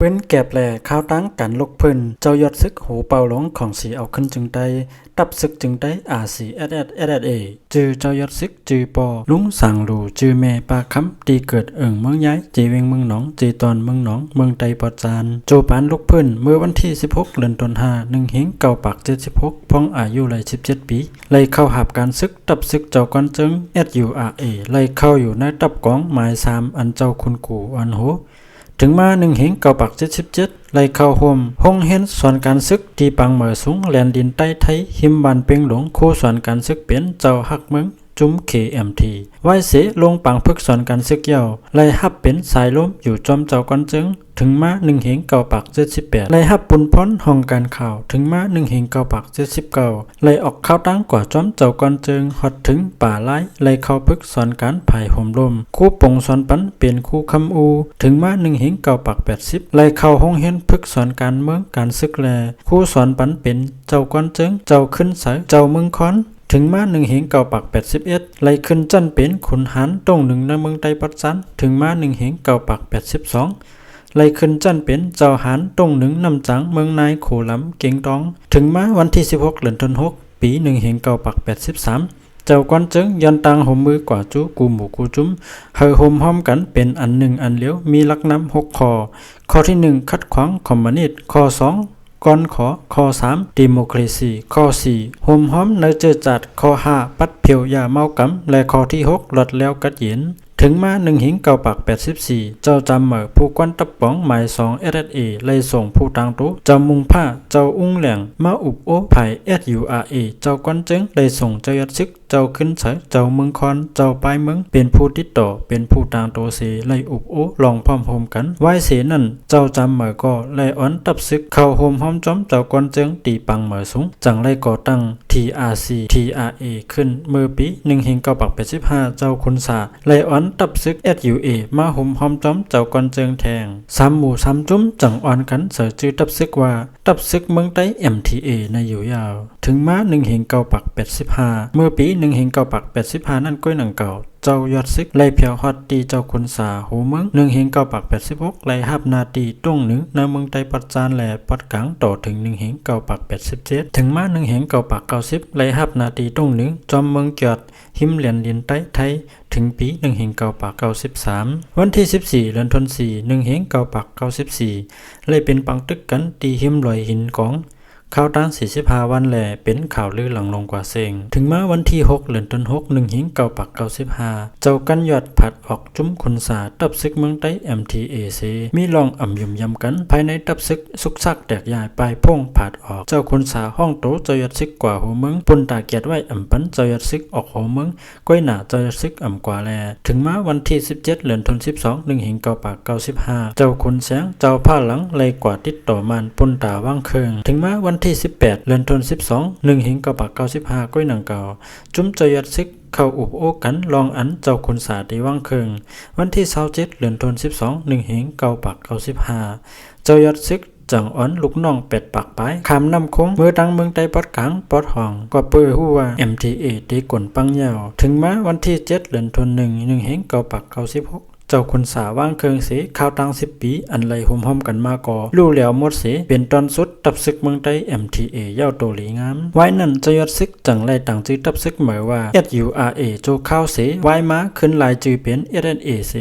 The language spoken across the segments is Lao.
ເປັນແກບແລຂ່າວຕ່າງການລຸກຟື້ນ ເຈົ້າຍອດຊຶກຫູເປົ່າຫຼວງຂອງສີເອົາຂຶ້ນຈຶ່ງໄດ້ ຕັບຊຶກຈຶ່ງໄດ້ RCSS/SSA ຈື່ເຈົ້າຍອດຊຶກຈື່ປໍ ລຸງສາງຫຼູ ຈື່ແມ່ປາຄຳ ທີ່ເກີດເອີ່ງເມືອງຍາຍ ເຈວຽງເມືອງໜອງ ເຈຕອນເມືອງໜອງ ເມືອງໄຕປອດຈານ ໂຈປານລຸກຟື້ນ ເມື່ອວັນທີສິບຫົກ ເດືອນຕຸນຫາ ໜຶ່ງເຮງເກົ້າປາກເຈັດສິບຫົກ ພອງອາຍຸໄດ້ສິບເຈັດປີ ໄດ້ເຂົ້າຮັບການຊຶກ ຕັບຊຶກເຈົ້າກວນເຈິງ SURA ໄດ້ເຂົ້າຢູ່ໃນຕັບກອງໝາຍສາມ ອັນເຈົ້າຄຸນກູ່ອ່ອນໂຮ ເຖິງມາໜຶ່ງເຮງເກົ້າປາກເຈັດສິບເຈັດ ໄດ້ເຂົ້າຮ່ວມໂຮງຮຽນສອນການຊຶກທີ່ປາງເໝີສູງ ແລນດິນໃຕ້ໄທ ຮິມບ້ານເປັງຫຼວງ ຄູສອນການຊຶກເປັນເຈົ້າຮັກເມືອງ ຈຸມ KMT ວາຍເສລົງປາງຝຶກສອນການຊຶກຍາວ ໄດ້ຮັບເປັນສາຍລົມຢູ່ຈອມເຈົ້າກວນເຈິງ ເຖິງມາໜຶ່ງເຮງເກົ້າປາກເຈັດສິບແປດ ໄດ້ຮັບປຸນພອນຫ້ອງການຂ່າວ ເຖິງມາໜຶ່ງເຮງເກົ້າປາກເຈັດສິບເກົ້າ ໄດ້ອອກຂ່າວຕ່າງກວ່າຈອມເຈົ້າກວນເຈິງ ຮອດເຖິງປາລາຍ ໄດ້ເຂົ້າຝຶກສອນການຝ່າຍໂຮມລົມ ຄູປົງສອນປັນເປັນຄູຄຳອູ ເຖິງມາໜຶ່ງເຮງເກົ້າປາກແປດສິບ ໄດ້ເຂົ້າໂຮງຮຽນຝຶກສອນການເມືອງການຊຶກ ແລະ ຄູສອນປັນເປັນເຈົ້າກວນເຈິງ ເຈົ້າຂຶ້ນໃສ ເຈົ້າເມືອງຄອນ ເຖິງມາໜຶ່ງເຮງເກົ້າປາກແປດສິບເອັດ ໄດ້ຂຶ້ນຊັ້ນເປັນຂຸນຫານຕົງໜຶ່ງໃນເມືອງໄຕປອດຈານ ເຖິງມາໜຶ່ງເຮງເກົ້າປາກແປດສິບສອງ ໄດ້ຂຶ້ນຊັ້ນເປັນເຈົ້າຫານຕົງໜຶ່ງນ້ຳຈາງ ເມືອງນາຍ ໂຂລຳ ເກງຕອງ ເຖິງມາວັນທີສິບຫົກ ເດືອນຕຸນຫົກ ປີໜຶ່ງເຮງເກົ້າປາກແປດສິບສາມ ເຈົ້າກວນເຈິງ ຍ້ອນຕ່າງຮ່ວມມືກວ່າຈູ່ ກູ່ໝູ່ກູ່ຈຸ້ມ ໃຫ້ໂຮມຮ່ວມກັນເປັນອັນໜຶ່ງອັນລຽວ ມີຫຼັກນຳຫົກຂໍ້. ຂໍ້ທີໜຶ່ງ ຂັດຂວາງຄອມມູນິດ, ຂໍ້ສອງ ກ່ອນຂໍ, ຂໍ້ສາມ ດີໂມຄຣາຊີ, ຂໍ້ສີ່ ໂຮມຮ່ວມໃນເຈີດຈາດ, ຂໍ້ຫ້າ ປັດເຜີາຢາເມົາກຳ ແລະ ຂໍ້ທີຫົກ ລອດແລ້ວກັດເຢັນ. ເຖິງມາໜຶ່ງເຮງເກົ້າປາກແປດສິບສີ່ ເຈົ້າຈາມເໝີ ຜູ້ກວນຕັບກອງໝາຍສອງ SSA ໄດ້ສົ່ງຜູ້ຕາງໂຕ ເຈົ້າມຸງພ້າ ເຈົ້າອຸງແຫຼງ ມາອຸບໂອ້ຝ່າຍ SURA ເຈົ້າກວນເຈິງ ໄດ້ສົ່ງເຈົ້າຍອດຊຶກ ເຈົ້າຂຶ້ນໃສ ເຈົ້າເມືອງຄອນ ເຈົ້າປາຍເມືອງ ເປັນຜູ້ຕິດຕໍ່ ເປັນຜູ້ຕາງໂຕເສ ໄດ້ອຸບໂອ້ລອງພ້ອມໂຮມກັນ. ວາຍເສນັ້ນ ເຈົ້າຈາມເໝີກໍໄດ້ອອນຕັບຊຶກເຂົ້າໂຮມຮ່ວມຈອມເຈົ້າກວນເຈິງ ທີ່ປາງເໝີສູງ ຈັ່ງໄດ້ກໍ່ຕັ້ງ TRC TRA ຂຶ້ນ ເມື່ອປີໜຶ່ງເຮງເກົ້າປາກແປດສິບຫ້າ ເຈົ້າຂຸນສາ ໄດ້ອອນຕັບຊຶກ SUA ມາໂຮມຮ່ວມຈອມເຈົ້າກວນເຈິງແທນ. ສາມໝູ່ສາມຈຸ້ມ ຈຶ່ງອອນກັນໃສ່ຊື່ຕັບຊຶກວ່າ ຕັບຊຶກເມືອງໃຕ້ MTA ໃນຢູ່ຍາວ. ເຖິງມາໜຶ່ງເຮງເກົ້າປາກແປດສິບຫ້າ ເມື່ອປີໜຶ່ງເຮງເກົ້າປາກແປດສິບຫ້ານັ້ນ ກ້ອຍໜັງເກົ່າ ເຈົ້າຍອດຊຶກໄດ້ແຜ່ວຮອດຕີເຈົ້າຂຸນສາ ຫົວເມືອງ ໜຶ່ງເຮງເກົ້າປາກແປດສິບຫົກ ໄດ້ຮັບໜ້າທີ່ຕົງໜຶ່ງໃນເມືອງໃຕ້ປອດຈານ ແລະ ປອດກາງ ຕໍ່ເຖິງໜຶ່ງເຮງເກົ້າປາກແປດສິບເຈັດ. ເຖິງມາໜຶ່ງເຮງເກົ້າປາກເກົ້າສິບ ໄດ້ຮັບໜ້າທີ່ຕົງໜຶ່ງຈອມເມືອງຈອດ ຮິມແລນດິນໃຕ້ໄທ ເຖິງປີໜຶ່ງເຮງເກົ້າປາກເກົ້າສິບສາມ. ວັນທີສິບສີ່ ເດືອນຕຸນສີ່ ໜຶ່ງເຮງເກົ້າປາກເກົ້າສິບສີ່ ໄດ້ເປັນປາງຕຶກກັນທີ່ຮິມດອຍຫີນກອງ ຄາວຕ່າງສີ່ສິບຫ້າວັນ ແລະ ເປັນຂ່າວລືຫຼັງລົງກວ່າເສັງ. ເຖິງມາວັນທີຫົກ ເດືອນຕຸນຫົກ ໜຶ່ງເຮງເກົ້າປາກເກົ້າສິບຫ້າ ເຈົ້າກັນຍອດ ພັດອອກຈຸ້ມຂຸນສາ ຕັບຊຶກເມືອງໃຕ້ MTA ເສ ມີລອງອຳຍຸມຢຳກັນ ພາຍໃນຕັບຊຶກຊຸກຊາກແຕກຢາຍ ປາຍໂພງພັດອອກ ເຈົ້າຂຸນສາຮ້ອງໂຕເຈົ້າຍອດຊຶກກວ່າຫົວເມືອງ ປຸນຕາກຽດໄວ້ອຳປັນເຈົ້າຍອດຊຶກອອກຫົວເມືອງ ກ້ອຍໜ້າເຈົ້າຍອດຊຶກອຳກວ່າແລ. ເຖິງມາວັນທີສິບເຈັດ ເດືອນຕຸນສິບສອງ ໜຶ່ງເຮງເກົ້າປາກເກົ້າສິບຫ້າ ເຈົ້າຂຸນແສງ ເຈົ້າພາຫຼັງ ໄລ່ກວ່າຕິດຕໍ່ມານ ປຸນຕາວາງເຄື່ອງ. ເຖິງມາວັນທີສິບແປດ ເດືອນຕຸນສິບສອງ ໜຶ່ງເຮງເກົ້າປາກເກົ້າສິບຫ້າ ກ້ອຍໜັງເກົ່າ ຈຸ້ມເຈົ້າຍອດຊຶກເຂົ້າອຸບໂອ້ກັນ ລອງອັນເຈົ້າຂຸນສາໄດ້ວາງເຄື່ອງ. ວັນທີຊາວເຈັດ ເດືອນຕຸນສິບສອງ ໜຶ່ງເຮງເກົ້າປາກເກົ້າສິບຫ້າ ເຈົ້າຍອດຊຶກ ຈັ່ງອອນລູກນ້ອງແປດປາກປາຍ ຂ້າມນ້ຳໂຂງ ເມືອທາງເມືອງໃຕ້ປອດກາງ ປອດຫ້ອງ ກໍເພື່ອຮູ້ວ່າ MTA ໄດ້ກົນປັງຍາວ. ເຖິງມາວັນທີເຈັດ ເດືອນຕຸນໜຶ່ງ ໜຶ່ງເຮງເກົ້າປາກເກົ້າສິບຫົກ ເຈົ້າຂຸນສາວາງເຄື່ອງເສ ຄາວຕ່າງສິບປີ ອັນໄລ່ໂຮມຮ່ອມກັນມາກໍຮູ້ແລ້ວໝົດເສ ເປັນຕອນສຸດ ຕັບຊຶກເມືອງໃຕ້ MTA ຍາວໂຕດີງາມ. ວາຍນັ້ນ ເຈົ້າຍອດຊຶກ ຈັ່ງໄດ້ຕັ້ງຊື່ຕັບຊຶກໃໝ່ວ່າ SURA ຊົ່ວຄາວເສ ວາຍມາຂຶ້ນລາຍຊື່ເປັນ SSA ເສ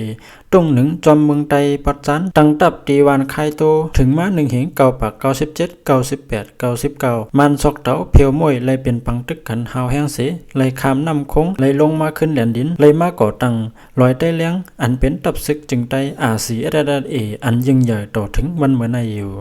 ຕົງໜຶ່ງຈອມເມືອງໃຕ້ປອດຈານ ຕັ້ງຕັບທີ່ຫວ່ານຄາຍໂຕ. ເຖິງມາໜຶ່ງເຮງເກົ້າປາກເກົ້າສິບເຈັດ ເກົ້າສິບແປດ ເກົ້າສິບເກົ້າ ມານຊອກເຕົາ ເພວມ້ວຍ ໄດ້ເປັນປາງຕຶກກັນຮ້າວແຮງເສ ໄລ່ຂ້າມນ້ຳໂຂງ ໄລ່ລົງມາຂຶ້ນແດນດິນ ໄລ່ມາກໍ່ຕັ້ງລອຍໃຕ້ແລງ ອັນເປັນຕັບຊຶກຈຶ່ງໃຕ້ RCSS/SSA ອັນຍິ່ງໃຫຍ່ຕໍ່ເຖິງວັນເມື່ອໃນຢູ່.